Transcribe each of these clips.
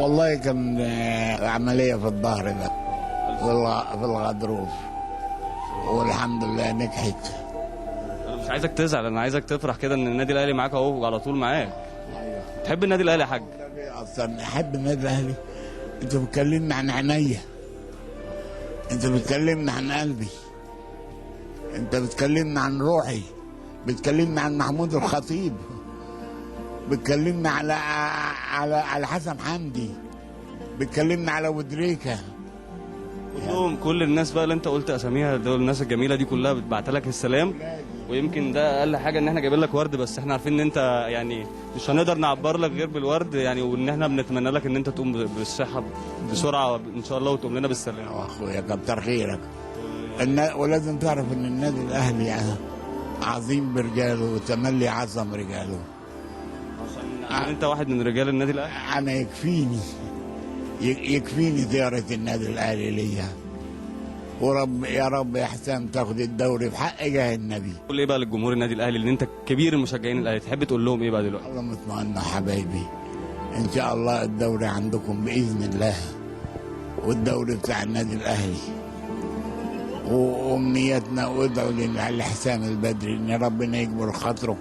والله كان عملية في الظهر ده، في الغضروف، والحمد لله نجحت. انا مش عايزك تزعل، انا عايزك تفرح كده ان النادي الاهلي معاك اهو وعلى طول معاك. ايوه. تحب النادي الاهلي يا حاج؟ اصلا احب النادي الاهلي. انت بتكلمني عن عينيا، انت بتكلمني عن قلبي، انت بتكلمني عن روحي، بتكلمني عن محمود الخطيب، بتكلمني على على على حسن حمدي، بتكلمني على ودريكا. كلهم، كل الناس بقى اللي انت قلت اساميها دول، الناس الجميلة دي كلها بتبعت لك السلام. ويمكن ده اقل حاجة ان احنا جايبين لك ورد، بس احنا عارفين ان انت يعني مش هنقدر نعبر لك غير بالورد يعني، وان احنا بنتمنى لك ان انت تقوم بالصحة بسرعة ان شاء الله وتقوم لنا بالسلامة. يا اخويا كتر خيرك. ولازم تعرف ان النادي الاهلي عظيم برجاله وتملي عظم رجاله. عشان انت واحد من رجال النادي الاهلي. انا يكفيني يكفيني زيارة النادي الاهلي ليا. ورب يا رب يا حسام تاخد الدوري بحق جاه النبي. قول ايه بقى للجمهور النادي الاهلي، اللي انت كبير المشجعين الاهلي، تحب تقول لهم ايه بقى دلوقتي؟ الله مطمئن حبايبي، ان شاء الله الدوري عندكم باذن الله، والدوري بتاع النادي الاهلي. وامنيتنا، وادعوا لحسام البدري ان ربنا يجبر خاطره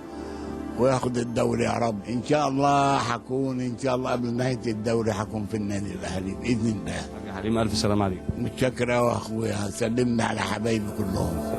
وياخد الدوري يا رب. ان شاء الله هكون ان شاء الله قبل نهاية الدوري هكون في النادي الاهلي باذن الله. حاج حليم، الف سلامه عليك. متشكر قوي يا اخويا، سلمنا على حبايبي كلهم.